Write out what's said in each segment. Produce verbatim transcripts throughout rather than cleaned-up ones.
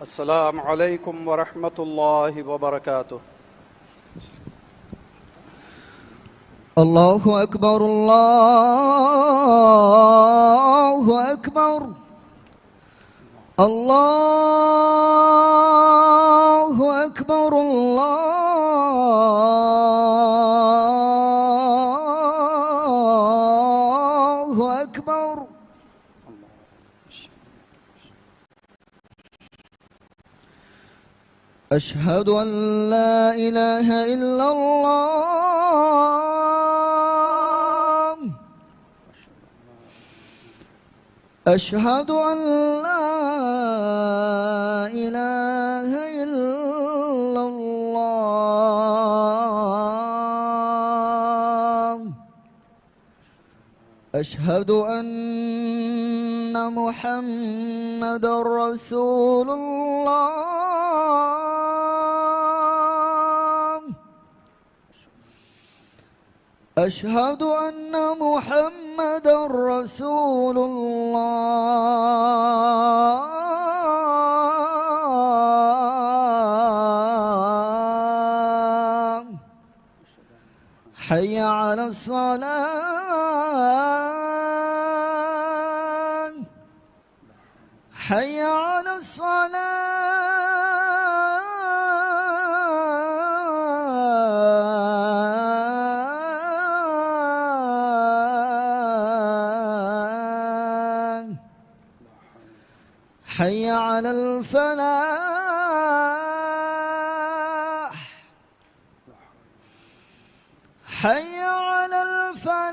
السلام عليكم ورحمة الله وبركاته. الله أكبر، الله أكبر، الله أكبر، الله أكبر. أشهد أن لا إله إلا الله. أشهد أن لا إله إلا الله. أشهد أن محمدا رسول الله. أشهد أن محمدا رسول الله. حي على الصلاة. حي على الصلاة. حي على الفلاح. حي على الفلاح.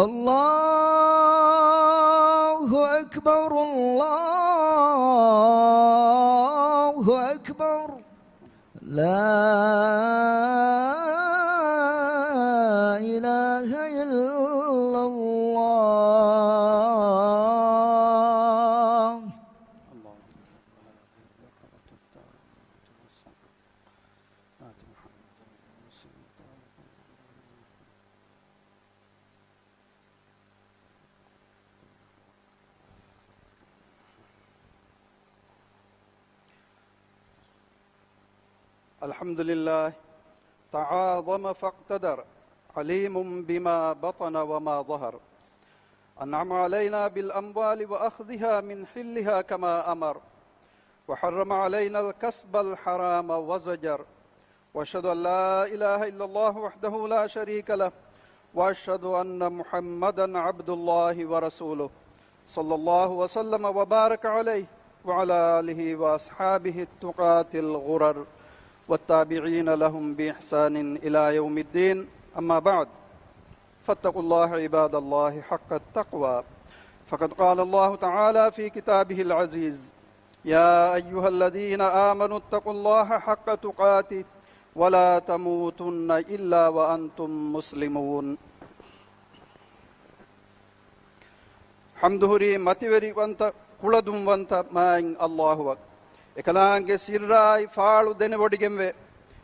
الله أكبر، الله أكبر. لا إله إلا الله. الحمد لله تعاظم فاقتدر، عليم بما بطن وما ظهر. أنعم علينا بالأموال وأخذها من حلها كما أمر، وحرم علينا الكسب الحرام وزجر. وأشهد أن لا إله إلا الله وحده لا شريك له، وأشهد أن محمدا عبد الله ورسوله، صلى الله وسلم وبارك عليه وعلى آله وأصحابه التقاة الغرر والتابعين لهم بإحسان إلى يوم الدين. أما بعد، فاتقوا الله عباد الله حق التقوى. فقد قال الله تعالى في كتابه العزيز: يا أيها الذين آمنوا اتقوا الله حق تقاته ولا تموتن إلا وأنتم مسلمون. ޙަމްދު ހުރީ މަތިވެރިވަންތަ، ކުޅަދުންވަންތަ މާތް ﷲ އަށް. އެކަލާނގެ ސިއްރާއި ފާޅު ދެނެވޮޑިގެންވެ،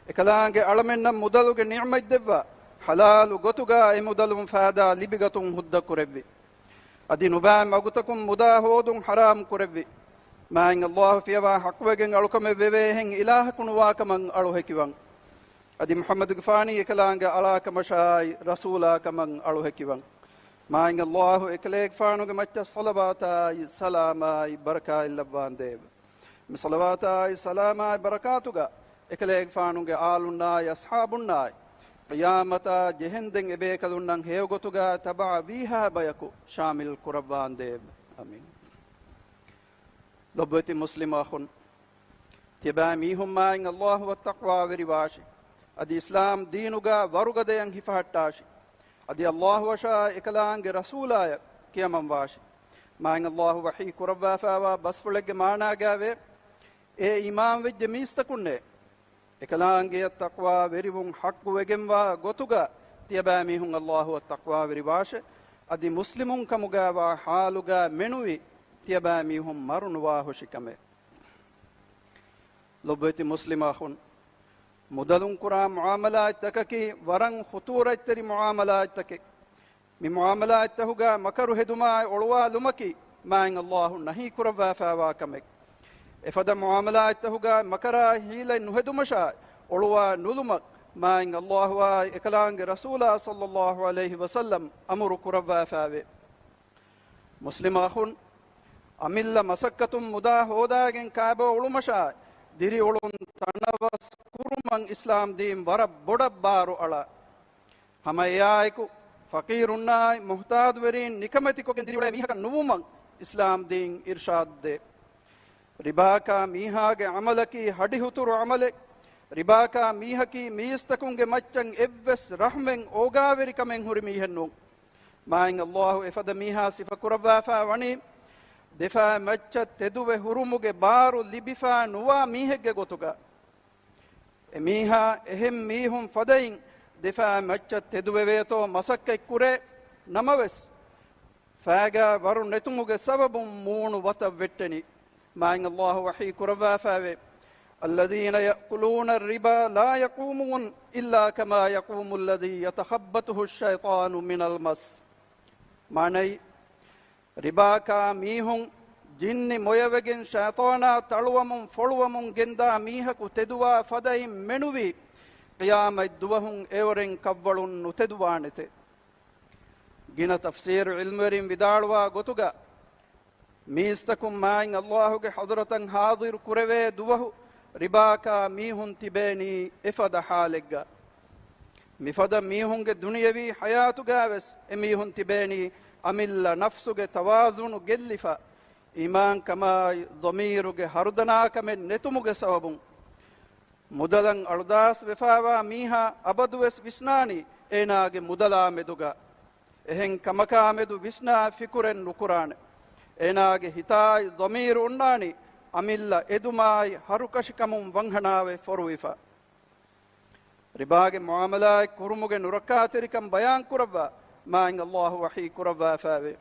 އެކަލާނގެ އަޅަމެންނަށް މުދަލުގެ ނިޢުމަތް ދެއްވާ، ޙަލާލު ގޮތުގަ އެ މުދަލުން ފައިދާ ލިބިގަތުން ހުއްދަ ކުރެއްވި. އަދި ނުބައި މަގުތަކުން މުދާ ހޯދުން ޙަރާމް ކުރެއްވި. މާތް ﷲ ފިޔަވާ ޙައްޤުވެގެން އަޅުކަމެއް ވެވޭހެން އިލާހަކު ނުވާކަމަށް އަޅު ހެކިވަން. އަދި މުޙައްމަދުގެފާނީ އެކަލާނގެ އަޅާކަމަށާއި ރަސޫލާކަމަށް އަޅު ހެކިވަން. މާތް ﷲ އެކަލޭގެފާނުގެ މައްޗަށް ޞަލަވާތާއި ސަލާމާއި ބަރަކާތް ލައްވާނދޭވެ. މި ޞަލަވާތާއި ސަލާމާއި ބަރަކާތުގަ އެކަލޭގެފާނުގެ އާލުންނާއި އަޞްޙާބުންނާއި ޤިޔާމަތާ ޖެހެންދެން އެބޭކަލުންނަށް ހެޔޮގޮތުގަ ތަބަޢަވީހާ ބަޔަކު ޝާމިލް ކުރައްވާނދޭވެ. އާމީން. ލޮބުވެތި މުސްލިމް އަޚުން، ތިޔަބައިމީހުން މާތް ﷲ އަށް ތަޤްވާވެރިވާށި. އަދި އިސްލާމް ދީނުގަ ވަރުގަދަޔަށް ހިފަހައްޓާށި. އަދި ﷲ އަށާ އެކަލާނގެ ރަސޫލާޔަށް ކިޔަމަންވާށި. މާތް ﷲ ވަޙީ ކުރައްވާފައިވާ ބަސްފުޅެއްގެ މާނާގައިވޭ، އޭ އީމާންވެއްޖެ މީސްތަކުންނޭ! އެކަލާނގެއަށް ތަޤްވާވެރިވުން ޙައްޤުވެގެންވާ ގޮތުގަ ތިޔަބައިމީހުން ﷲ އަށް ތަޤްވާވެރިވާށޭ. އަދި މުސްލިމުން ކަމުގައިވާ ޙާލުގަ މެނުވީ ތިޔަބައިމީހުން މަރުނުވާހުށިކަމެއް. ލޮބުވެތި މުސްލިމް އަޚުން، މުދަލުން ކުރާ މުޢާމަލާތްތަކަކީ ވަރަށް ޚުޠޫރަތްތެރި މުޢާމަލާތްތަކެއް. މި މުޢާމަލާތްތަކުގަ މަކަރު ހެދުމާއި އޮޅުވާލުމަކީ މާތް ﷲ ނަހީ ކުރައްވާފައިވާ ކަމެއް. އެފަދަ މުޢާމަލާތްތަކުގަ މަކަރާ ޙީލަތް ނުހެދުމަށާއި އޮޅުވާ ނުލުމަށް މާތް ﷲ އާއި އެކަލާނގެ ރަސޫލާ ޞައްލައްލާހު ޢަލައިހި ވަސައްލަމް އަމުރު ކުރައްވާފައިވޭ. މުސްލިމް އަޚުން، އަމިއްލަ މަސައްކަތުން މުދާ ހޯދާގެން ކާބޯ އުޅުމަށާއި، ދިރިއުޅުން ތަނަވަސް ކުރުމަށް އިސްލާމް ދީން ވަރަށް ބޮޑަށް ބާރު އަޅާ. ހަމަ އެއާއެކު، ފަޤީރުންނާއި މުޙްތާޖުވެރީން ނިކަމެތިކޮށްގެން ދިރިއުޅޭ މީހަކަށް ނުވުމަށް އިސްލާމް ދީން އިރްޝާދު ދޭ. ރިބާކާ މީހާގެ ޢަމަލަކީ ހަޑިހުތުރު ޢަމަލެއް. ރިބާކާ މީހަކީ މީސްތަކުންގެ މައްޗަށް އެއްވެސް ރަޙްމެއް އޯގާވެރިކަމެއް ހުރި މީހެއް ނޫން. މާތް ﷲ އެފަދަ މީހާ ސިފަކުރައްވާފައި ވަނީ، ދެފާ މައްޗަށް ތެދުވެ ހުރުމުގެ ބާރު ލިބިފާ ނުވާ މީހެއްގެ ގޮތުގަ. އެމީހާ އެހެން މީހުން ފަދައިން ދެފާ މައްޗަށް ތެދުވެވޭތޯ މަސައްކަތް ކުރޭ ނަމަވެސް، ފާގާ ވަރު ނެތުމުގެ ސަބަބުން މޫނު ވަތަށް ވެއްޓެނީ. މާތް ﷲ ވަޙީ ކުރައްވާފައިވޭ، الذين يأكلون الربا لا يقومون إلا كما يقوم الذي يتخبطه الشيطان من المس. މާނައީ، ރިބާކާ މީހުން ޖިންނި މޮޔަވެގެން ޝައިޠާނާ ތަޅުވަމުން ފޮޅުވަމުން ގެންދާ މީހަކު ތެދުވާ ފަދައިން މެނުވީ، ޤިޔާމަތް ދުވަހުން އެއޮރެން ކަށްވަޅުން ނުތެދުވާނެތެ. ގިނަ ތަފްސީރު ޢިލްމުވެރިން ވިދާޅުވާ ގޮތުގަ، މީސްތަކުން މާތް ﷲ ގެ ޙަޟްރަތަށް ޙާޟިރު ކުރެވޭ ދުވަހު ރިބާކާ މީހުން ތިބޭނީ އެފަދަ ޙާލެއްގަ. މިފަދަ މީހުންގެ ދުނިޔަވީ ޙަޔާތުގަވެސް އެމީހުން ތިބޭނީ އަމިއްލަ ނަފްސުގެ ތަވާޒުނު ގެއްލިފަ، އީމާންކަމާއި ޟަމީރުގެ ހަރުދަނާކަމެއް ނެތުމުގެ ސަބަބުން. މުދަލަށް އަޅުދާސް ވެފާވާ މީހާ އަބަދުވެސް ވިސްނާނީ އޭނާގެ މުދަލާ މެދުގަ. އެހެން ކަމަކާ މެދު ވިސްނާ ފިކުރެއް ނުކުރާނެ. އޭނާގެ ހިތާއި ޟަމީރު އޮންނާނީ އަމިއްލަ އެދުމާއި ހަރުކަށިކަމުން ވަންހަނާވެ ފޮރުވިފަ. ރިބާގެ މުޢާމަލާތް ކުރުމުގެ ނުރައްކާތެރިކަން ބަޔާން ކުރައްވާ، މާތް ﷲ ވަޙީ ކުރައްވާފައިވޭ.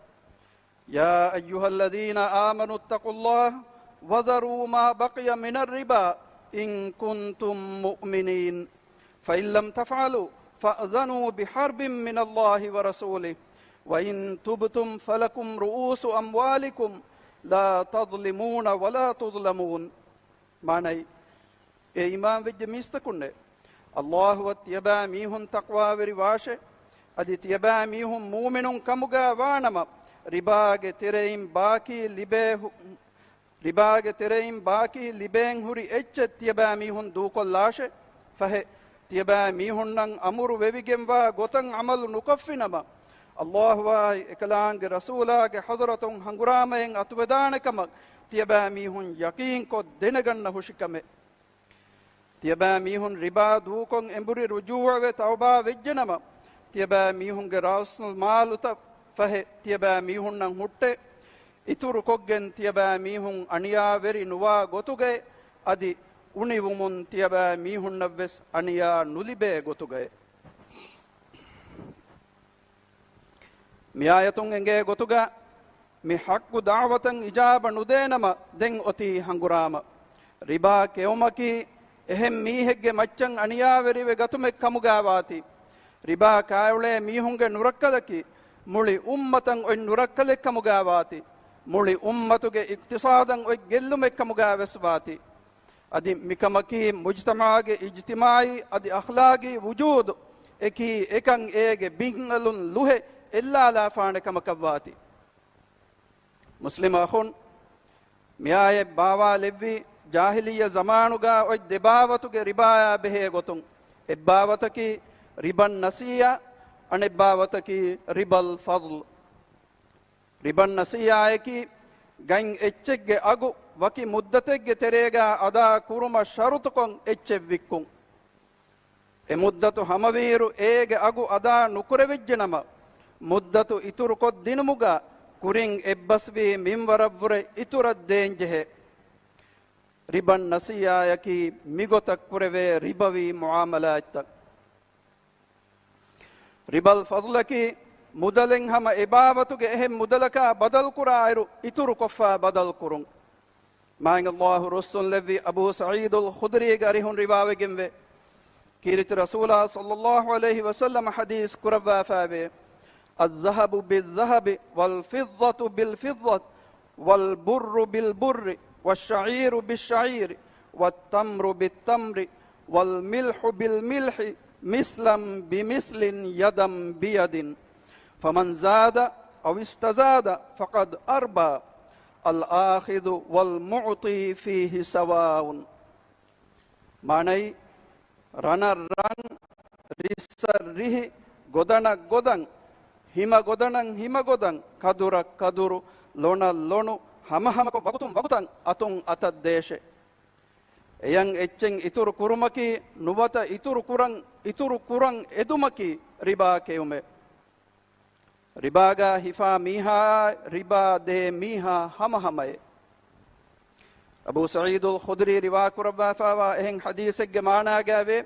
يا أيها الذين آمنوا اتقوا الله وذروا ما بقي من الربا إن كنتم مؤمنين فإن لم تفعلوا فأذنوا بحرب من الله ورسوله وإن تبتم فلكم رءوس أموالكم لا تظلمون ولا تظلمون. މާނައީ، އޭ އީމާންވެއްޖެ މީސްތަކުންނޭ! ﷲ އަށް ތިޔަބައިމީހުން ތަޤްވާވެރި ވާށޭ! އަދި ތިޔަބައިމީހުން މުއުމިނުން ކަމުގަ ވާނަމަ، ރިބާގެ ތެރެއިން ބާކީ ލިބޭ ހު-، ރިބާގެ ތެރެއިން ބާކީ ލިބޭން ހުރި އެއްޗެއް ތިޔަބައިމީހުން ދޫކޮށްލާށޭ! ފަހެ، ތިޔަބައިމީހުންނަށް އަމުރު ވެވިގެންވާ ގޮތަށް ޢަމަލު ނުކޮށްފިނަމަ، ﷲ އާއި އެކަލާނގެ ރަސޫލާގެ ޙަޟްރަތުން ހަނގުރާމައެއް އަތުވެދާނެ ކަމަށް ތިޔަބައިމީހުން ޔަޤީންކޮށް ދެނެގަންނަ ހުށި ކަމެއް. ތިޔަބައިމީހުން ރިބާ ދޫކޮށް އެނބުރި ރުޖޫޢަވެ ތައުބާ ވެއްޖެނަމަ، ތިޔަބައިމީހުންގެ ރައުސްމާލުތައް ފަހެ ތިޔަބައިމީހުންނަށް ހުއްޓެ، އިތުރުކޮށްގެން ތިޔަބައިމީހުން އަނިޔާވެރި ނުވާ ގޮތުގައެ، އަދި އުނިވުމުން ތިޔަބައިމީހުންނަށްވެސް އަނިޔާ ނުލިބޭ ގޮތުގައެ. މިއާޔަތުން އެނގޭ ގޮތުގަ، މި ޙައްޤު ދަޢުވަތަށް އިޖާބަ ނުދޭނަމަ، ދެން އޮތީ ހަނގުރާމަ. ރިބާ ކެއުމަކީ، އެހެން މީހެއްގެ މައްޗަށް އަނިޔާވެރިވެ ގަތުމެއް ކަމުގައިވާތީ، ރިބާ ކާއުޅޭ މީހުންގެ ނުރައްކަލަކީ، މުޅި އުއްމަތަށް އޮތް ނުރައްކަލެއް ކަމުގައިވާތީ، މުޅި އުއްމަތުގެ އިޤްތިޞާދަށް އޮތް ގެއްލުމެއް ކަމުގައިވެސް ވާތީ. އަދި މިކަމަކީ މުޖްތަމަޢުގެ އިޖްތިމާޢީ އަދި އަޚްލާޤީ ވުޖޫދު އެކީ އެކަން އޭގެ ބިންއަލުން ލުހެއް އެއްލާލާފާނެ ކަމަކަށްވާތީ. މުސްލިމް އަޚުން، މިއާޔަތް ބާވާލެއްވީ ޖާހިލިއްޔަ ޒަމާނުގަ އޮތް ދެބާވަތުގެ ރިބާޔާ ބެހޭ ގޮތުން. އެއްބާވަތަކީ ރިބަން ނަސީއާ، އަނެއްބާވަތަކީ ރިބަލް ފަޟްލް. ރިބަން ނަސީއާއަކީ، ގަތް އެއްޗެއްގެ އަގު ވަކި މުއްދަތެއްގެ ތެރޭގަ އަދާ ކުރުމަށް ޝަރުޠުކޮށް އެއްޗެއް ވިއްކުން. އެ މުއްދަތު ހަމަވިއިރު އޭގެ އަގު އަދާ ނުކުރެވިއްޖެނަމަ، މުއްދަތު އިތުރުކޮށްދިނުމުގަ ކުރިން އެއްބަސްވީ މިންވަރަށްވުރެ އިތުރަށް ދޭންޖެހޭ. ރިބަން ނަސީއާއަކީ މިގޮތަށް ކުރެވޭ ރިބަވީ މުޢާމަލާތްތައް. ރިބަލް ފަޟްލަކީ، މުދަލެއް ހަމަ އެބާވަތުގެ އެހެން މުދަލަކާ ބަދަލުކުރާއިރު، އިތުރުކޮށްފަ ބަދަލުކުރުން. މާތް ﷲ ރުއްސުންލެއްވި އަބޫ ސަޢީދުލް ޚުދްރީގެ އަރިހުން ރިވާވެގެންވޭ. ކީރިތި ރަސޫލާ ޞައްލައްލާހު ޢަލައިހި ވަސައްލަމަ ޙަދީޘް ކުރައްވާފައިވޭ، الذهب بالذهب والفضة بالفضة والبر بالبر والشعير بالشعير والتمر بالتمر والملح بالملح مثلا بمثل يدا بيد فمن زاد أو استزاد فقد أربى الآخذ والمعطي فيه سواء. މާނައީ، ރަނަށް ރަން، ރިއްސަށް ރިހި، ގޮދަނަށް ގޮދަން، ހިމަ ގޮދަނަށް ހިމަ ގޮދަން، ކަދުރަށް ކަދުރު، ލޮނަށް ލޮނު، ހަމަހަމަކޮށް ވަގުތުން ވަގުތަށް އަތުން އަތަށް ދޭށޭ. އެޔަށް އެއްޗެއް އިތުރު ކުރުމަކީ، ނުވަތަ އިތުރު ކުރަން، އިތުރު ކުރަން އެދުމަކީ ރިބާ ކެއުމޭ. ރިބާގަ ހިފާ މީހާއާއި ރިބާ ދޭ މީހާ ހަމަހަމައޭ. އަބޫ ސަޢީދުލް ޚުދްރީ ރިވާކުރައްވާފައިވާ އެހެން ޙަދީޘެއްގެ މާނާގައިވޭ،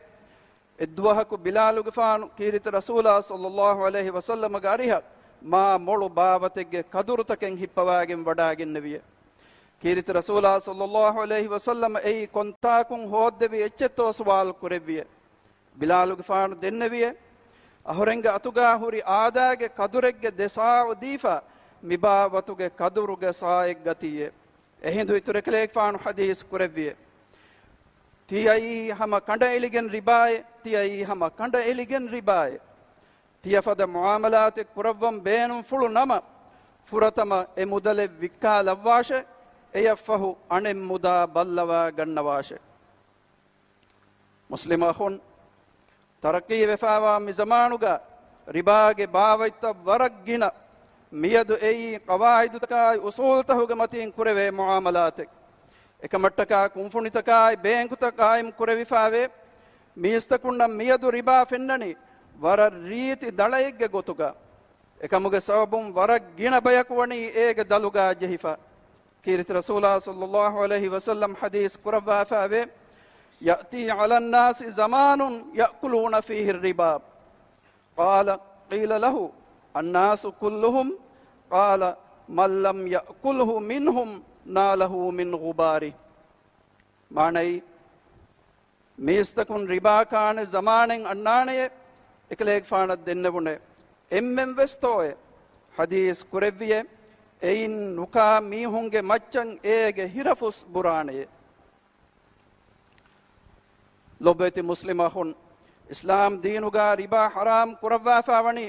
އެއްދުވަހަކު ބިލާލުގެފާނު ކީރިތި ރަސޫލާ ޞައްލައްލާހު ޢަލައިހި ވަސައްލަމަގެ އަރިހަށް މާ މޮޅު ބާވަތެއްގެ ކަދުރުތަކެއް ހިއްޕަވާގެން ވަޑާގެންނެވިއޭ. ކީރިތި ރަސޫލާ ޞައްލައްލާހު ޢަލައިހި ވަސައްލަމަ އެއީ ކޮންތާކުން ހޯއްދެވި އެއްޗެއްތޯ ސުވާލު ކުރެއްވިއޭ. ބިލާލުގެފާނު ދެންނެވިއޭ، އަހުރެންގެ އަތުގާ ހުރި އާދައިގެ ކަދުރެއްގެ ދެ ޞާޢު ދީފަ، މިބާވަތުގެ ކަދުރުގެ ޞާޢެއް ގަތީއޭ. އެހިނދު އިތުރު އެކަލޭގެފާނު ޙަދީޘް ކުރެއްވިއޭ، ތިޔައީ ހަމަ ކަނޑައެޅިގެން ރިބާއޭ، ތިޔައީ ހަމަ ކަނޑައެޅިގެން ރިބާއޭ. ތިޔަ ފަދަ މުޢާމަލާތެއް ކުރައްވަން ބޭނުންފުޅު ނަމަ، ފުރަތަމަ އެ މުދަލެއް ވިއްކާލައްވާށޭ، އެޔަށްފަހު އަނެއް މުދާ ބައްލަވާ ގަންނަވާށޭ. މުސްލިމް އަޚުން، ތަރައްޤީވެފައިވާ މި ޒަމާނުގަ ރިބާގެ ބާވަތްތައް ވަރަށް ގިނަ. މިއަދު އެއީ ޤަވާޢިދުތަކާއި އުޞޫލުތަކުގެ މަތީން ކުރެވޭ މުޢާމަލާތެއް. އެކަމަށްޓަކާ ކުންފުނިތަކާއި ބޭންކުތައް ޤާއިމް ކުރެވިފައިވޭ. މީސްތަކުންނަށް މިއަދު ރިބާ ފެންނަނީ ވަރަށް ރީތި ދަޅައެއްގެ ގޮތުގަ. އެކަމުގެ ސަބަބުން ވަރަށް ގިނަ ބަޔަކު ވަނީ އޭގެ ދަލުގަ ޖެހިފަ. ކީރިތި ރަސޫލާ ޞައްލައްލާހު ޢަލައިހި ވަސައްލަމް ޙަދީޘް ކުރައްވާފައިވޭ، يأتي على الناس زمان يأكلون فيه الربا. قال، قيل له، الناس كلهم؟ قال، من لم يأكله منهم ناله من غباره. މާނައީ، މީސްތަކުން ރިބާ ކާނެ ޒަމާނެއް އަންނާނެޔޭ، އެކަލޭގެފާނަށް ދެންނެވުނޭ، އެންމެން ވެސްތޯއޭ؟ ޙަދީޘް ކުރެއްވިއޭ، އެއިން ނުކާ މީހުންގެ މައްޗަށް އޭގެ ހިރަފުސް ބުރާނެޔޭ. ލޮބުވެތި މުސްލިމް އަޚުން، އިސްލާމް ދީނުގަ ރިބާ ޙަރާމް ކުރައްވާފައިވަނީ،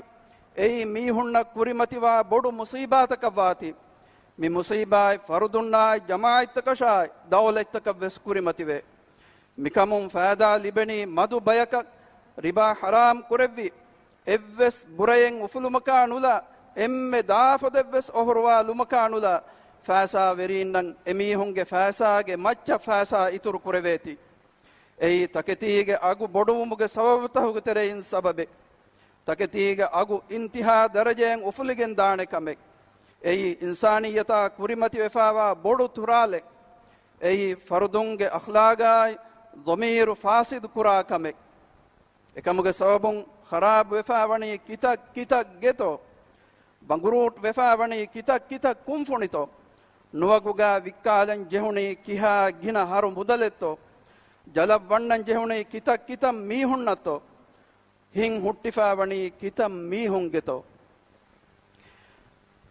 އެއީ މީހުންނަށް ކުރިމަތިވާ ބޮޑު މުޞީބާތަކަށްވާތީ. މި މުޞީބާތް ފަރުދުންނާއި ޖަމާޢަތްތަކަށާއި ދައުލަތްތަކަށް ވެސް ކުރިމަތިވޭ. މިކަމުން ފައިދާ ލިބެނީ މަދު ބަޔަކަށް. ރިބާ ޙަރާމް ކުރެއްވި އެއްވެސް ބުރައެއް އުފުލުމަކާ ނުލާ، އެންމެ ދާފަދައެއްވެސް އޮހޮރުވާލުމަކާ ނުލާ، ފައިސާވެރީންނަށް އެމީހުންގެ ފައިސާގެ މައްޗަށް ފައިސާ އިތުރު ކުރެވޭތީ. އެއީ ތަކެތީގެ އަގު ބޮޑުވުމުގެ ސަބަބުތަކުގެ ތެރެއިން ސަބަބެއް. ތަކެތީގެ އަގު އިންތިހާ ދަރަޖައިން އުފުލިގެން ދާނެ ކަމެއް. އެއީ އިންސާނިއްޔަތާ ކުރިމަތިވެފައިވާ ބޮޑު ތުރާލެއް. އެއީ ފަރުދުންގެ އަޚްލާގާއި ޟަމީރު ފާސިދު ކުރާ ކަމެއް. އެކަމުގެ ސަބަބުން ޚަރާބުވެފައިވަނީ ކިތައް ކިތައް ގެތޯ، ބަނގުރޫޓް ވެފައިވަނީ ކިތައް ކިތައް ކުންފުނިތޯ، ނުވަގުގަ ވިއްކާލަން ޖެހުނީ ކިހާ ގިނަ ހަރު މުދަލެއްތޯ، ޖަލަށް ވަންނަން ޖެހުނީ ކިތައް ކިތައް މީހުންނަށްތޯ، ހިތް ހުއްޓިފައިވަނީ ކިތައް މީހުންގެތޯ.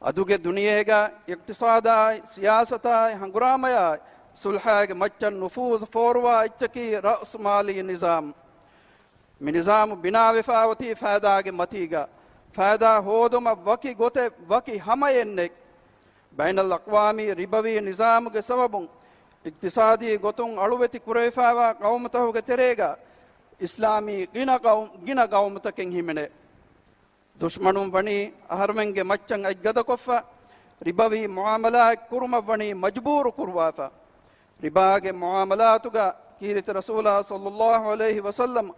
އަދުގެ ދުނިޔޭގަ އިޤްތިޞާދާއި، ސިޔާސަތާއި، ހަނގުރާމަޔާއި، ޞުލްޙާގެ މައްޗަށް ނުފޫޒު ފޯރުވާ އެއްޗަކީ ރައުސުމާލީ ނިޒާމް. މި ނިޒާމު ބިނާވެފައި އޮތީ ފައިދާގެ މަތީގަ. ފައިދާ ހޯދުމަށް ވަކި ގޮތެއް، ވަކި ހަމައެއް ނެތް. ބައިނަލްއަޤްވާމީ ރިބަވީ ނިޒާމުގެ ސަބަބުން އިޤްތިޞާދީ ގޮތުން އަޅުވެތި ކުރެވިފައިވާ ޤައުމުތަކުގެ ތެރޭގަ އިސްލާމީ ގިނަ ޤައު-، ގިނަ ޤައުމުތަކެއް ހިމެނޭ. ދުޝްމަނުން ވަނީ އަހަރުމެންގެ މައްޗަށް އަތްގަދަކޮށްފަ، ރިބަވީ މުޢާމަލާތް ކުރުމަށް ވަނީ މަޖުބޫރު ކުރުވާފަ. ރިބާގެ މުޢާމަލާތުގަ ކީރިތި ރަސޫލާ ޞައްލައްލާހު ޢަލައިހި ވަސައްލަމް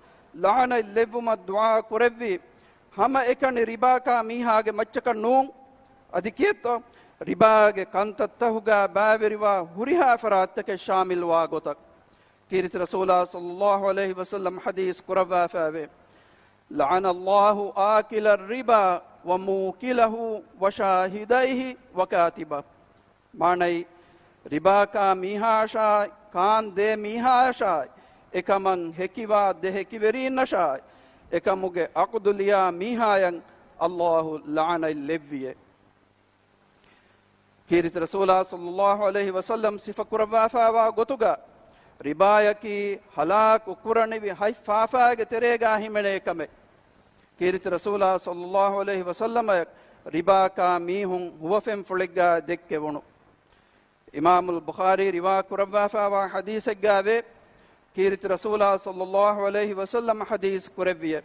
ލަޢަނަތް ލެއްވުމަށް ދުޢާ ކުރެއްވީ، ހަމައެކަނި ރިބާކާ މީހާގެ މައްޗަކަށް ނޫން. އަދި ކިއެއްތޯ؟ ރިބާގެ ކަންތައްތަކުގަ ބައިވެރިވާ ހުރިހާ ފަރާތްތަކެއް ޝާމިލްވާ ގޮތަށް. ކީރިތި ރަސޫލާ ޞައްލައްލާހު ޢަލައިހި ވަސައްލަމް ޙަދީޘް ކުރައްވާފައިވޭ، لعن الله آكل الربا وموكله وشاهديه وكاتبه. މާނައީ، ރިބާކާ މީހާއަށާއި، ކާން ދޭ މީހާއަށާއި، އެކަމަށް ހެކިވާ ދެ ހެކިވެރީންނަށާއި، އެކަމުގެ ޢަޤްދު ލިޔާ މީހާޔަށް ﷲ ލަޢުނަތް ލެއްވިއޭ. ކީރިތި ރަސޫލާ ޞައްލައްލާހު ޢަލައިހި ވަސައްލަމް ސިފަކުރައްވާފާވާ ގޮތުގަ، ރިބާޔަކީ ހަލާކު ކުރަނިވި ހަތް ފާފާގެ ތެރޭގާ ހިމެނޭ ކަމެއް. ކީރިތި ރަސޫލާ ޞައްލައްލާހު ޢަލައިހި ވަސައްލަމައަށް ރިބާކާ މީހުން ހުވަފެންފުޅެއްގާ ދެއްކެވުނު. އިމާމުލް ބުޚާރީ ރިވާ ކުރައްވާފާވާ ޙަދީޘެއްގާވޭ، ކީރިތި ރަސޫލާ ޞައްލައްލާހު ޢަލައިހި ވަސައްލަމަ ޙަދީޘް ކުރެއްވިއޭ،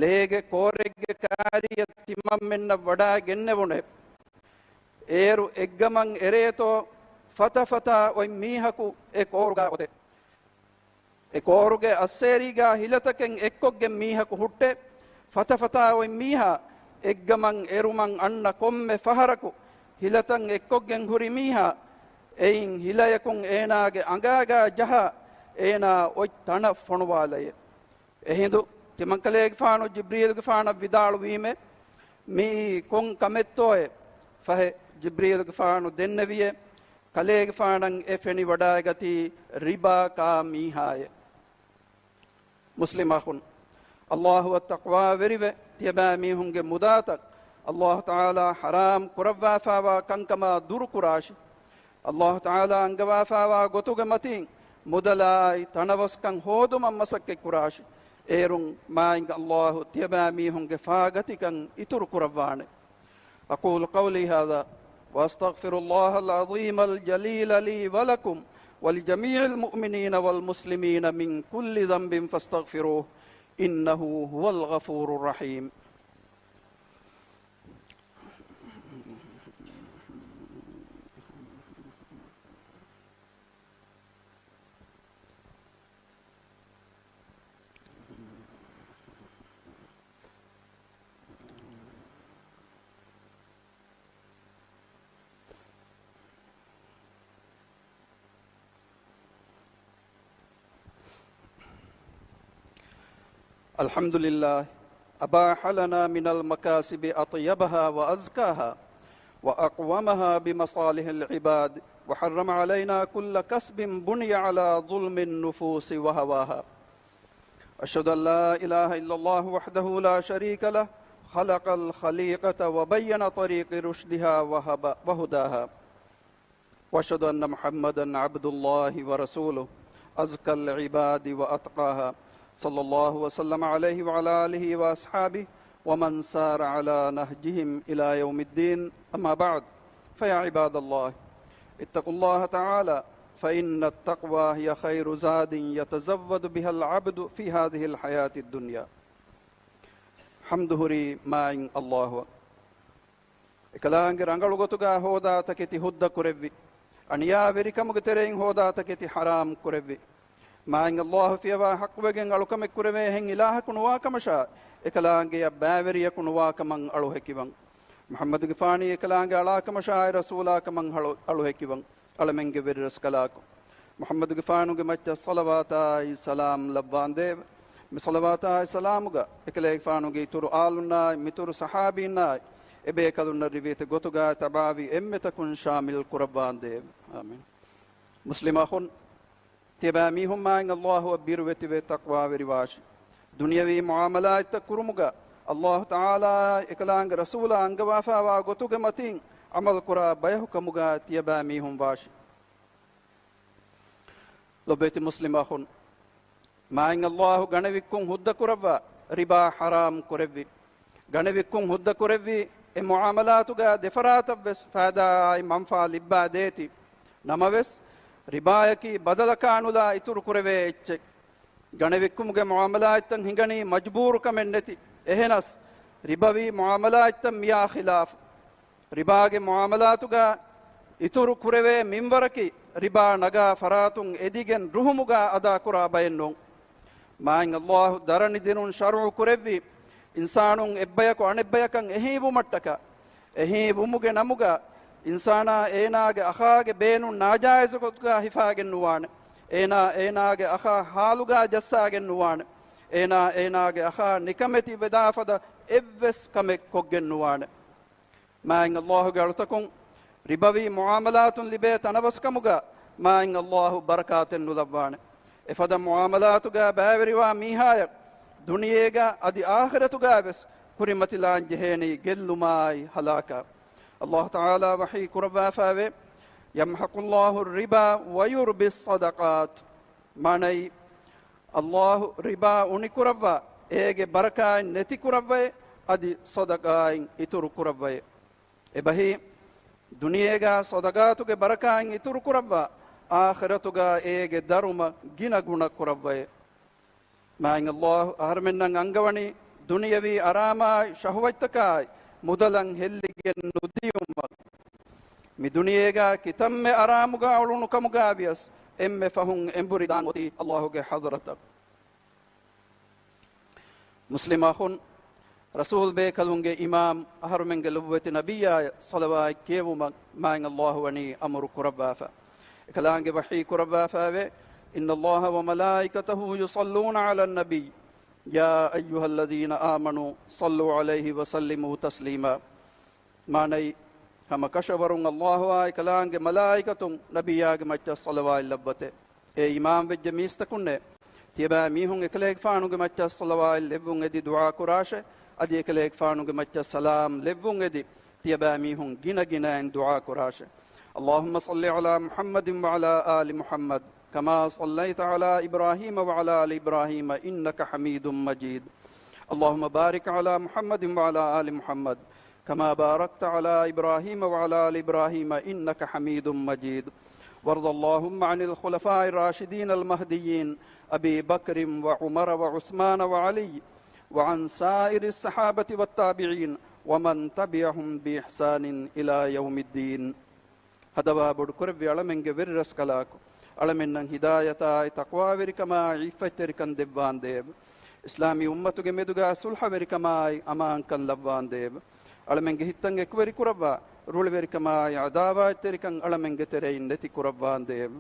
ލޭގެ ކޯރެއްގެ ކާރިއަށް ތިމަންމެންނަށް ވަޑާ ގެންނެވުނޭ. އޭރު އެއްގަމަށް އެރޭތޯ ފަތަފަތާ އޮތް މީހަކު އެ ކޯރުގާ އޮތޭ. އެ ކޯރުގެ އައްސޭރީގާ ހިލަތަކެއް އެއްކޮށްގެން މީހަކު ހުއްޓޭ. ފަތަފަތާ އޮތް މީހާ އެއްގަމަށް އެރުމަށް އަންނަ ކޮންމެ ފަހަރަކު ހިލަތައް އެއްކޮށްގެން ހުރި މީހާ އެއިން ހިލަޔަކުން އޭނާގެ އަނގާގާ ޖަހާ އޭނާ އޮތް ތަނަށް ފޮނުވާލައޭ. އެހިނދު ތިމަންކަލޭގެފާނު ޖިބްރީލުގެފާނަށް ވިދާޅުވީމޭ، މިއީ ކޮން ކަމެއްތޯއޭ؟ ފަހެ ޖިބްރީލުގެފާނު ދެންނެވިއޭ، ކަލޭގެފާނަށް އެ ފެނިވަޑާގަތީ ރިބާކާ މީހާއޭ. މުސްލިމް އަޚުން، ﷲ އަށް ތަޤްވާވެރިވެ، ތިޔަބައިމީހުންގެ މުދާތައް ﷲ ތަޢާލާ ޙަރާމް ކުރައްވާފާވާ ކަންކަމާ ދުރުކުރާށި. ﷲ ތަޢާލާ އަންގަވާފާވާ ގޮތުގެ މަތީން މުދަލާއި ތަނަވަސްކަން ހޯދުމަށް މަސައްކަތްކުރާށި. އޭރުން މާތް ﷲ ތިޔަބައިމީހުންގެ ފާގަތިކަން އިތުރު ކުރައްވާނެ. أقول قولي هذا وأستغفر الله العظيم الجليل لي ولكم ولجميع المؤمنين والمسلمين من كل ذنب فاستغفروه إنه هو الغفور الرحيم. الحمد لله، أباح لنا من المكاسب أطيبها وأزكاها وأقومها بمصالح العباد، وحرم علينا كل كسب بني على ظلم النفوس وهواها. أشهد أن لا إله إلا الله وحده لا شريك له، خلق الخليقة وبين طريق رشدها وهب-، وهداها. وأشهد أن محمدا عبد الله ورسوله، أزكى العباد وأتقاها، صلى الله وسلم عليه وعلى آله وأصحابه ومن سار على نهجهم إلى يوم الدين. أما بعد، فيا عباد الله، اتقوا الله تعالى، فإن التقوى هي خير زاد يتزود بها العبد في هذه الحياة الدنيا. ޙަމްދު ހުރީ މާތް ﷲ އަށް. އެކަލާނގެ ރަނގަޅު ގޮތުގާ ހޯދާ ތަކެތި ހުއްދަ ކުރެއްވި، އަނިޔާވެރިކަމުގެ ތެރެއިން ހޯދާ ތަކެތި ޙަރާމް ކުރެއްވި، މާތް ﷲ ފިޔަވާ ޙައްޤުވެގެން އަޅުކަމެއް ކުރެވޭހެން އިލާހަކު ނުވާކަމަށާ، އެކަލާނގެއަށް ބައިވެރިޔަކު ނުވާކަމަށް އަޅު ހެކިވަން. މުޙައްމަދުގެފާނީ އެކަލާނގެ އަޅާކަމަށާއި ރަސޫލާކަމަށް އަޅު، އަޅު ހެކިވަން. އަޅަމެންގެ ވެރިރަސްކަލާކޮ، މުޙައްމަދުގެފާނުގެ މައްޗަށް ޞަލަވާތާއި ސަލާމް ލައްވާނދޭވެ. މި ޞަލަވާތާއި ސަލާމުގަ އެކަލޭގެފާނުގެ އިތުރު އާލުންނާއި، މިތުރު ޞަޙާބީންނާއި، އެބޭކަލުންނަށް ރިވެތި ގޮތުގަ ތަބާވި އެންމެތަކުން ޝާމިލް ކުރައްވާނދޭވެ. އާމީން. މުސްލިމް އަޚުން، ތިޔަބައިމީހުން މާތް ﷲ އަށް ބިރުވެތިވެ ތަޤްވާވެރިވާށި. ދުނިޔަވީ މުޢާމަލާތްތައް ކުރުމުގަ ﷲ ތަޢާލާ އެކަލާނގެ ރަސޫލާ އަންގަވާފާވާ ގޮތުގެ މަތީން ޢަމަލުކުރާ ބަޔަކު ކަމުގަ ތިޔަބައިމީހުން ވާށި. ލޮބުވެތި މުސްލިމް އަޚުން، މާތް ﷲ ގަނެވިއްކުން ހުއްދަކުރައްވާ ރިބާ ޙަރާމް ކުރެއްވި. ގަނެވިއްކުން ހުއްދަކުރެއްވީ އެ މުޢާމަލާތުގަ ދެފަރާތަށްވެސް ފައިދާއާއި މަންފާ ލިއްބާ ދޭތީ. ނަމަވެސް، ރިބާޔަކީ ބަދަލަކާނުލާ އިތުރު ކުރެވޭ އެއްޗެއް. ގަނެވިއްކުމުގެ މުޢާމަލާތްތައް ހިނގަނީ މަޖްބޫރުކަމެއް ނެތި. އެހެނަސް، ރިބަވީ މުޢާމަލާތްތައް މިޔާ ޚިލާފު. ރިބާގެ މުޢާމަލާތުގަ އިތުރު ކުރެވޭ މިންވަރަކީ، ރިބާ ނަގާ ފަރާތުން އެދިގެން ރުހުމުގަ އަދާކުރާ ބައެއް ނޫން. މާތް ﷲ ދަރަނިދިނުން ޝަރުޢު ކުރެއްވީ، އިންސާނުން އެއްބަޔަކު އަނެއްބަޔަކަށް އެހީވުމަށްޓަކާ. އެހީވުމުގެ ނަމުގަ އިންސާނާ އޭނާގެ އަޚާގެ ބޭނުން ނާޖާއިޒު ގޮތުގަ ހިފާގެން ނުވާނެ. އޭނާ އޭނާގެ އަޚާ ޙާލުގަ ޖައްސާގެން ނުވާނެ. އޭނާ އޭނާގެ އަޚާ ނިކަމެތި ވެދާ ފަދަ އެއްވެސް ކަމެއް ކޮށްގެން ނުވާނެ. މާތް ﷲ ގެ އަޅުތަކުން ރިބަވީ މުޢާމަލާތުން ލިބޭ ތަނަވަސްކަމުގަ މާތް ﷲ ބަރަކާތެއް ނުލައްވާނެ. އެފަދަ މުޢާމަލާތުގަ ބައިވެރިވާ މީހާޔަށް ދުނިޔޭގަ އަދި އާޚިރަތުގަވެސް ކުރިމަތިލާން ޖެހޭނީ ގެއްލުމާއި ހަލާކާ. ﷲ ތަޢާލާ ވަޙީ ކުރައްވާފައެވެ. يمحق الله الربا ويربي الصدقات. މާނައީ، ﷲ ރިބާ އުނިކުރައްވާ، އޭގެ ބަރަކާތް ނެތިކުރައްވައޭ، އަދި ޞަދަޤާތް އިތުރު ކުރައްވައޭ. އެބަހީ، ދުނިޔޭގަ ޞަދަޤާތުގެ ބަރަކާތް އިތުރު ކުރައްވާ، އާޚިރަތުގަ އޭގެ ދަރުމަ ގިނަ ގުނަ ކުރައްވައޭ. މާތް ﷲ އަހަރުމެންނަށް އަންގަވަނީ ދުނިޔަވީ އަރާމާއި ޝަހުވަތްތަކާއި މުދަލަށް ހެއްލިގެން ނުދިޔުމަށް. މި ދުނިޔޭގަ ކިތަންމެ އަރާމުގަ އުޅުނު ކަމުގަ ވިޔަސް އެންމެ ފަހުން އެނބުރި ދާން އޮތީ ﷲ ގެ ޙަޟްރަތަށް. މުސްލިމް އަޚުން، ރަސޫލް ބޭކަލުންގެ އިމާމް އަހަރުމެންގެ ލޮބުވެތި ނަބިއްޔާޔަށް ޞަލަވާތް ކިޔެވުމަށް މާތް ﷲ ވަނީ އަމުރު ކުރައްވާފަ. އެކަލާނގެ ވަޙީ ކުރައްވާފައެވެ. إن الله وملائكته يصلون على النبي يا أيها الذين آمنوا صلوا عليه وسلموا تسليما. މާނައީ، ހަމަ ކަށަވަރުން ﷲ އާއި ކަލާނގެ މަލާއިކަތުން ނަބިއްޔާގެ މައްޗަށް ޞަލަވާތް ލައްވަތެ. އޭ އީމާންވެއްޖެ މީސްތަކުންނޭ! ތިޔަބައިމީހުން އެކަލޭގެފާނުގެ މައްޗަށް ޞަލަވާތް ލެއްވުން އެދި ދުޢާ ކުރާށޭ، އަދި އެކަލޭގެފާނުގެ މައްޗަށް ސަލާމް ލެއްވުން އެދި، ތިޔަބައިމީހުން ގިނަގިނައިން ދުޢާ ކުރާށޭ. اللهم صل على محمد وعلى آل محمد كما صليت على إبراهيم وعلى آل إبراهيم إنك حميد مجيد. اللهم بارك على محمد وعلى آل محمد كما باركت على إبراهيم وعلى آل إبراهيم إنك حميد مجيد. وارض اللهم عن الخلفاء الراشدين المهديين أبي بكر وعمر وعثمان وعلي وعن سائر الصحابة والتابعين ومن تبعهم بإحسان إلى يوم الدين. ހަދަވާ ބޮޑުކުރެއްވި އަޅަމެންގެ ވެރިރަސްކަލާކޮ، އަޅަމެންނަށް ހިދާޔަތާއި ތަޤްވާވެރިކަމާއި ޢިއްފަތްތެރިކަން ދެއްވާނދޭވެ. އިސްލާމީ އުއްމަތުގެ މެދުގަ ޞުލްޙަވެރިކަމާއި އަމާންކަން ލައްވާނދޭވެ. އަޅަމެންގެ ހިތްތައް އެކުވެރިކުރައްވާ، ރުޅިވެރިކަމާއި ޢަދާވާތްތެރިކަން އަޅަމެންގެ ތެރެއިން ނެތިކުރައްވާނދޭވެ.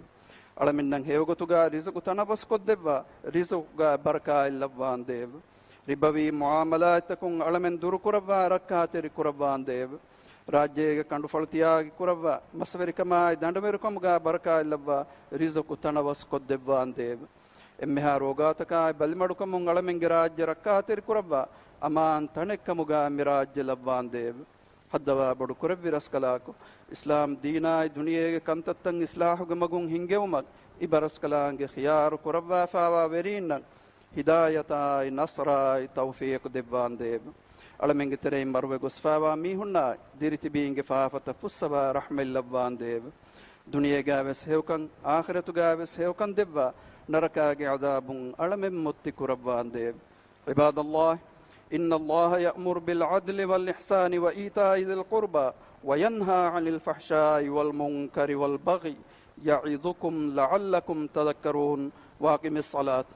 އަޅަމެންނަށް ހެޔޮގޮތުގަ ރިޒުޤު ތަނަވަސްކޮށްދެއްވާ، ރިޒުޤުގަ ބަރަކާތް ލައްވާނދޭވެ. ރިބަވީ މުޢާމަލާތްތަކުން އަޅަމެން ދުރުކުރައްވާ، ރައްކާތެރި ކުރައްވާނދޭވެ. ރާއްޖޭގެ ކަނޑުފަޅު ތިޔާގި ކުރައްވާ، މަސްވެރިކަމާއި ދަނޑުވެރިކަމުގަ ބަރަކާތް ލައްވާ، ރިޒުޤު ތަނަވަސްކޮށްދެއްވާނދޭވެ. އެންމެހާ ރޯގާތަކާއި ބަލިމަޑުކަމުން އަޅަމެންގެ ރާއްޖެ ރައްކާތެރި ކުރައްވާ، އަމާން ތަނެއްކަމުގަ މި ރާއްޖެ ލައްވާނދޭވެ. ހައްދަވާ ބޮޑުކުރެއްވި ރަސްކަލާކޮ، އިސްލާމް ދީނާއި ދުނިޔޭގެ ކަންތައްތައް އިސްލާޙުގެ މަގުން ހިންގެވުމަށް އިބަރަސްކަލާނގެ ޚިޔާރު ކުރައްވާފައިވާ ވެރީންނަށް ހިދާޔަތާއި ނަޞްރާއި ތައުފީޤު ދެއްވާނދޭވެ. އަޅަމެންގެ ތެރެއިން މަރުވެ ގޮސްފައިވާ މީހުންނާއި ދިރިތިބީންގެ ފާފަތައް ފުއްސަވާ ރަޙްމަތްލައްވާނދޭވެ. ދުނިޔޭގައިވެސް ހެޔޮކަން، އާޚިރަތުގައިވެސް ހެޔޮކަން ދެއްވާ، ނަރަކާގެ ޢަޛާބުން އަޅަމެން މުއްތި ކުރައްވާނދޭވެ. عباد الله، إن الله يأمر بالعدل والإحسان وإيتاء ذي القربى وينهى عن الفحشاء والمنكر والبغي يعظكم لعلكم تذكرون. وأقم الصلاة.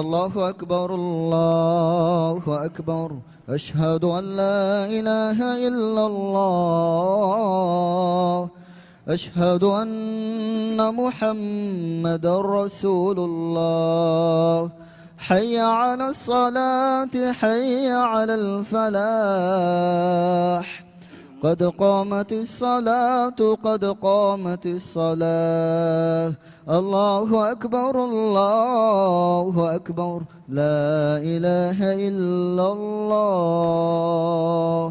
الله أكبر، الله أكبر. أشهد أن لا إله إلا الله. أشهد أن محمدا رسول الله. حي على الصلاة، حي على الفلاح. قد قامت الصلاة، قد قامت الصلاة. الله أكبر، الله أكبر. لا إله إلا الله.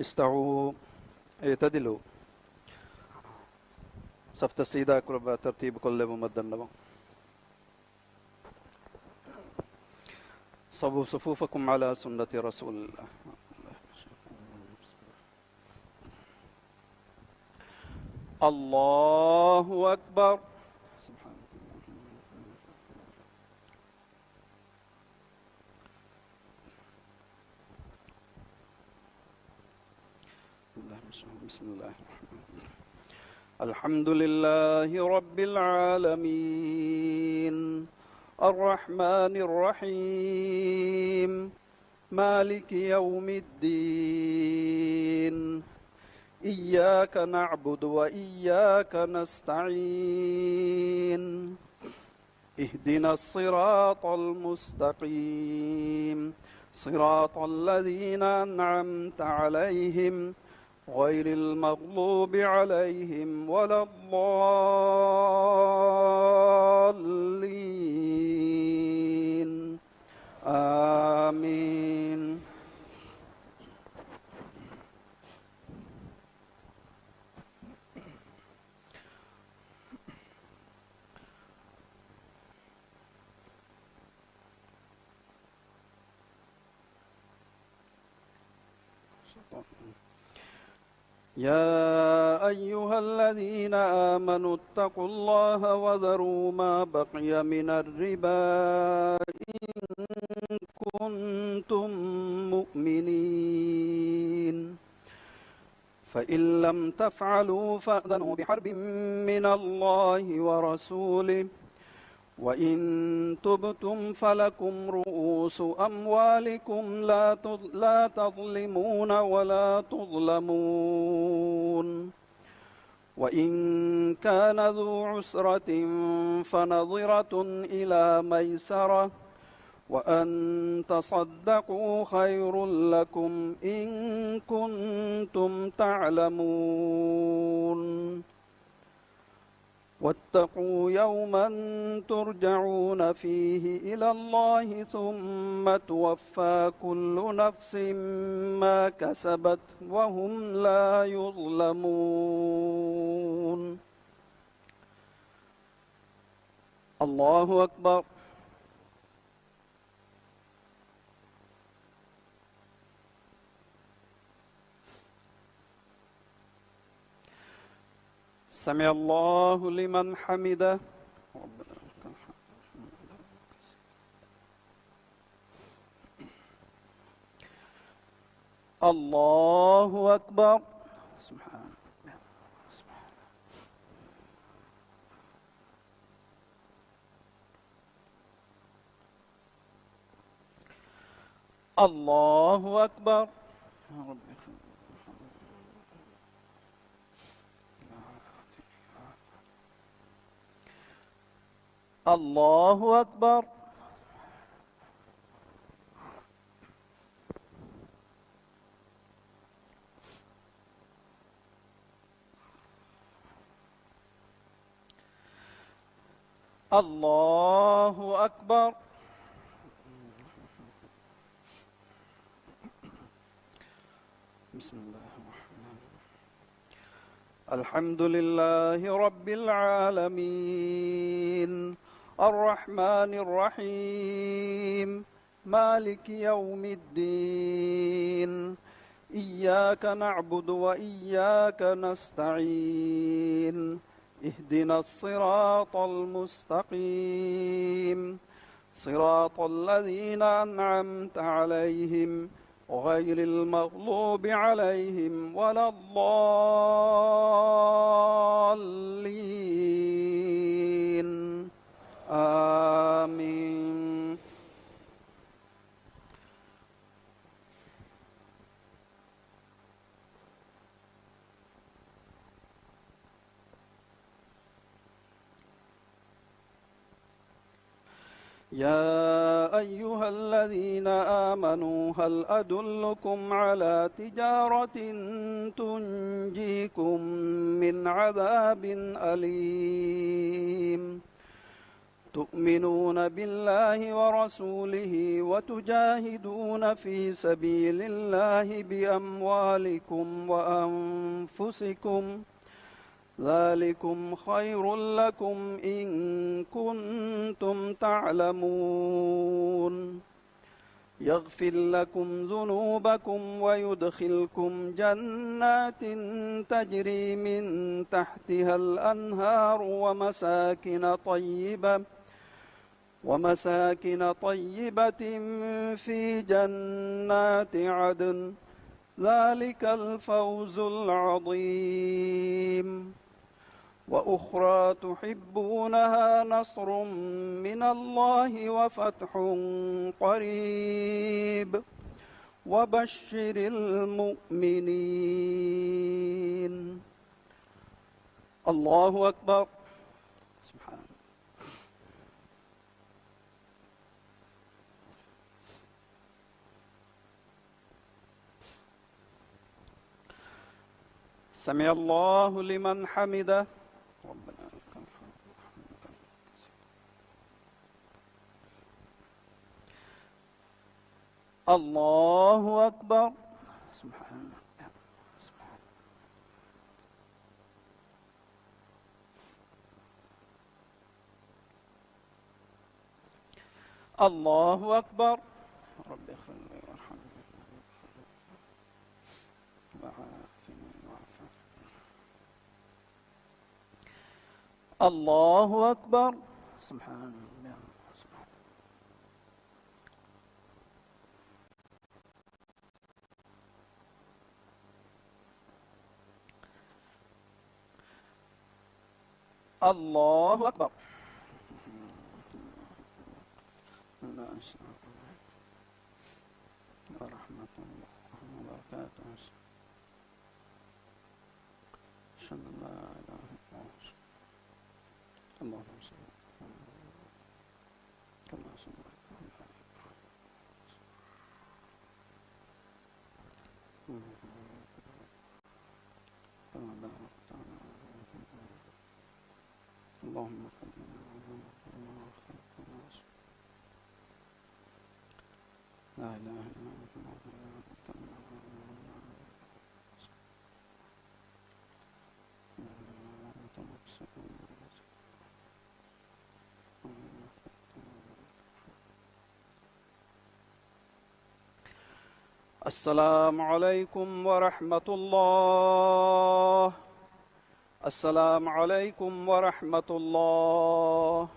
استووا، اعتدلوا. ސަފްތައް ސީދާ ކުރައްވާ ތަރްތީބު ކޮށްލެވުމަށް ދަންނަވަން. سووا صفوفكم على سنة رسول الله. الله أكبر. بسم الله الرحمن الرحيم. الحمد لله رب العالمين. الرحمن الرحيم. مالك يوم الدين. إياك نعبد وإياك نستعين. اهدنا الصراط المستقيم، صراط الذين أنعمت عليهم، غير المغضوب عليهم ولا الضالين. آمين. يا أيها الذين آمنوا اتقوا الله وذروا ما بقي من الربا إن كنتم مؤمنين. فإن لم تفعلوا فأذنوا بحرب من الله ورسوله، وإن تبتم فلكم رؤوس أموالكم لا تظ-، لا تظلمون ولا تظلمون. وإن كان ذو عسرة فنظرة إلى ميسرة، وأن تصدقوا خير لكم إن كنتم تعلمون. واتقوا يوما ترجعون فيه إلى الله ثم توفى كل نفس ما كسبت وهم لا يظلمون. الله أكبر. سمع الله لمن حمده. ربنا لك الحمد. الله أكبر. سبحان الله. سبحان الله. الله أكبر. الله أكبر. الله أكبر. بسم الله الرحمن الرحيم. الحمد لله رب العالمين. الرحمن الرحيم. مالك يوم الدين. إياك نعبد وإياك نستعين. اهدنا الصراط المستقيم. صراط الذين أنعمت عليهم غير المغضوب عليهم ولا الضالين. آمين. يا أيها الذين آمنوا هل أدلكم على تجارة تنجيكم من عذاب أليم. تؤمنون بالله ورسوله وتجاهدون في سبيل الله بأموالكم وأنفسكم، ذلكم خير لكم إن كنتم تعلمون. يغفر لكم ذنوبكم ويدخلكم جنات تجري من تحتها الأنهار ومساكن طيبة، ومساكن طيبة في جنات عدن، ذلك الفوز العظيم. وأخرى تحبونها نصر من الله وفتح قريب وبشر المؤمنين. الله أكبر. سبحان الله. سمع الله لمن حمده. ربنا لك الحمد. الله أكبر. سبحان الله. سبحان الله. الله أكبر. رب اغفر لي وارحمني وعافني واعف عني. الله أكبر. سبحان الله. سبحان الله. الله أكبر. ورحمة الله وبركاته. أشهد أن لا إله إلا الله. اللهم صل على محمد. كما صليت على إبراهيم. كما باركت على إبراهيم. اللهم صل على محمد. لا إله إلا أنت. السلام عليكم ورحمة الله. السلام عليكم ورحمة الله.